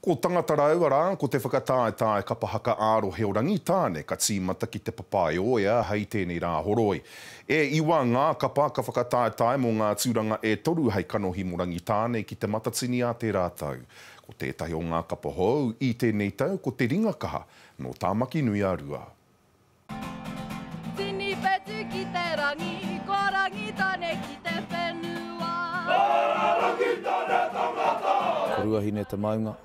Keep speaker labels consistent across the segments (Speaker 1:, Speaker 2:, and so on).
Speaker 1: Ko Tangata Rau, arā, ko te whakataetae kapa haka ā-rohe o Rangitāne ka tīmata ki Te Papaioea hei tēnei Rāhoroi. E iwa ngā kapa ka whakataetae mō ngā tūranga e toru hei kanohi mō Rangitāne ki Te Matatini ā tērā tau. Ko tētahi o ngā kapa hou i tēnei tau ko Te Ringakaha nō Tāmaki-nui-a-Rua.
Speaker 2: Tini whetu ki te rangi, ko Rangitane ki te whenua.
Speaker 3: Rangitane tangata! Ko Ruahine te maunga,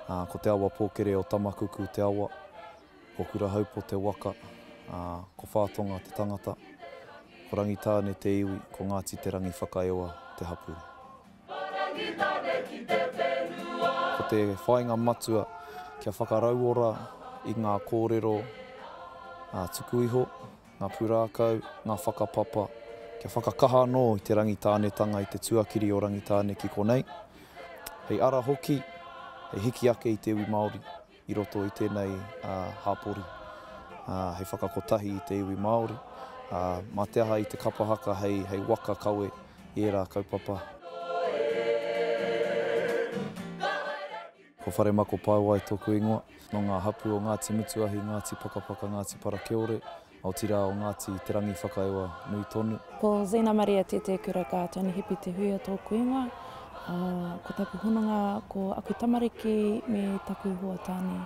Speaker 3: ā, ko Te Awa Pōkere o Tamakuku te awa, ko Kurahaupo te waka, ā, ko Whātonga te tangata, ko Rangitāne te iwi, ko Ngāti Te Rangiwhakaewa te hapū. Ko te whāinga matua kia whakarauora i ngā kōrero tuku iho, ngā pūrākau, ngā whakapapa, kia whakakaha anō i te Rangitānetanga, i te tuakiri o Rangitāne ki konei, hei ara hoki, hei hiki ake i te iwi Māori. i roto i tēnei hapori hei whakakotahi i te iwi Māori, mā te aha i te kapa haka hei waka kawe i ērā kaupapa. Ko Wharemako Paewai tōku ingoa. Nō ngā hapū o Ngāti Mutuahi, Ngāti Pakapaka, Ngāti Parakeore, Otirā o Ngāti Te Rangiwhakaewa nui tonu.
Speaker 4: Ko Zena Maria Tetekura Garton Hipi Te Huia tōku ingoa, ā, ko taku hononga ko aku tamariki me taku hoa tāne.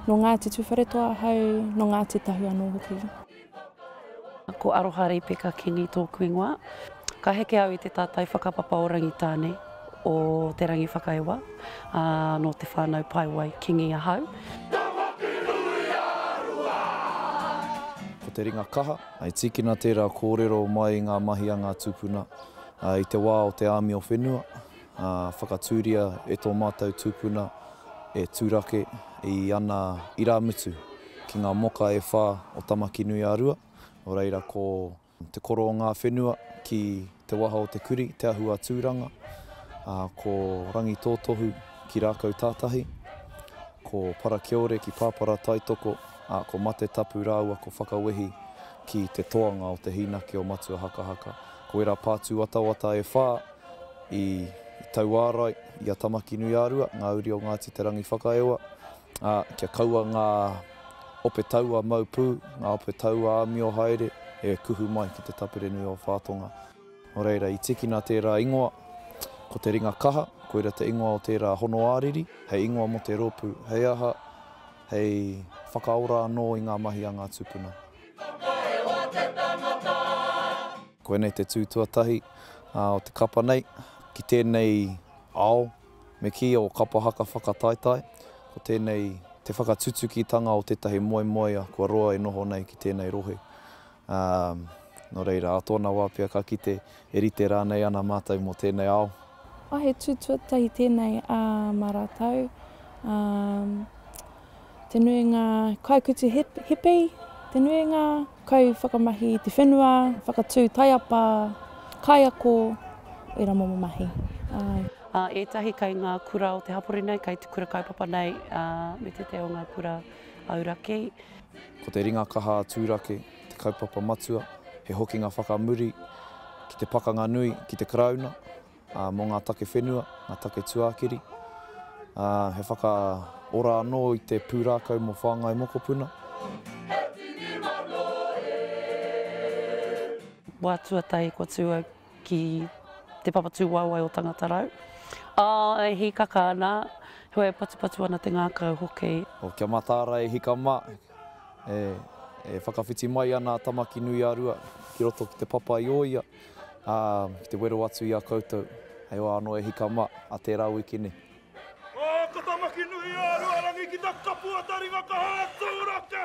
Speaker 4: Nō Ngāti Tūwharetoa ahau, nō Ngāti Tahu anō hoki.
Speaker 5: Ko Aroha Ripeka Kingi tōku ingoa. Ka heke au i te tātai whakapapa o Rangitāne, o Te Rangiwhakaewa, ā, nō te whānau Paewai Kingi ahau.
Speaker 3: Ko te ringa kaha. I tīkina tērā kōrero mai i ngā mahi a ngā tūpuna i te wā o te āmio whenua, ā, whakatūria e tō mātou tūpuna e Tūrake i ana irāmutu ki ngā moka e whā o Tamaki-nui-ā-Rua, nō reira ko Te koro o ngā whenua ki te waha o te kuri, Te Ahu a Tūranga, ā, ko Rangitōtohu ki Rākau Tātahi, ko Parakiore ki Pāpara Taitoko, ā, ko Matetapu rāua ko Whakawehi ki te toanga o te hīnaki o Matua Hakahaka. Ko ērā pā tūwatawata e whā i tauārai i a Tamaki-nui-ā-Rua, ngā uri o Ngāti Te Rangiwhakaewa, ā, kia kaua ngā ope taua mau pū, ngā ope taua āmio haere e kuhu mai ki te tapere nui o Whātonga. Nō reira, i tīkina tērā ingoa, ko te ringa kaha, koira te ingoa o tērā hono ā-riri, hei ingoa mō te rōpū, hei aha, hei whakaora anō i ngā mahi a ngā tūpuna. Koinei te tū tuatahi o te kapa nei ki tēnei ao. Me kī o kapa haka whakataetae, ko tēnei te whakatutukitanga o tētahi moemoea kua roa e noho nei ki tēnei rohe. Ā, nō reira, ā tōna wā pea ka kite e rite rānei ana mātou mō tēnei ao.
Speaker 4: Ā, he tū tuatahi tēnei ā mā rātou, ā, te nuinga kaikutu hipi, te nuinga kai whakamahi i te whenua, whakatū taiapa, kaiako, ērā momo mahi. Āe.
Speaker 5: Ā, ētahi kei ngā kura o te hapori nei, kei te kura kaupapa nei, ā, me tētahi o ngā kura auraki.
Speaker 3: Ko te ringa kaha a Tūrake te kaupapa matua, he hokinga whakamuri ki te pakanga nui ki te Karauna, ā, mō ngā take whenua, ngā take tuākiri, ā, he whakaora anō i te pūrākau mō Whāngai Mokopuna.
Speaker 2: He tini mano e.
Speaker 5: Wā tuatahi kua tū au ki te papa tūwaewae o Tangata Rau. Ā, e hīkaka ana, heoi e patupatu ana te ngākau hoki.
Speaker 3: O Kia mataara e hika mā, e, e whakawhiti mai ana a Tamaki-nui-a-Rua ki roto ki te papa i o ia. Ā, ki te wero atu i a koutou, hei wā anō e hika mā, a tērā wiki nei.
Speaker 6: Ā, ka Tamaki-nui-ā-Ruarangi ki te kapua taringa kaha a Tūrake!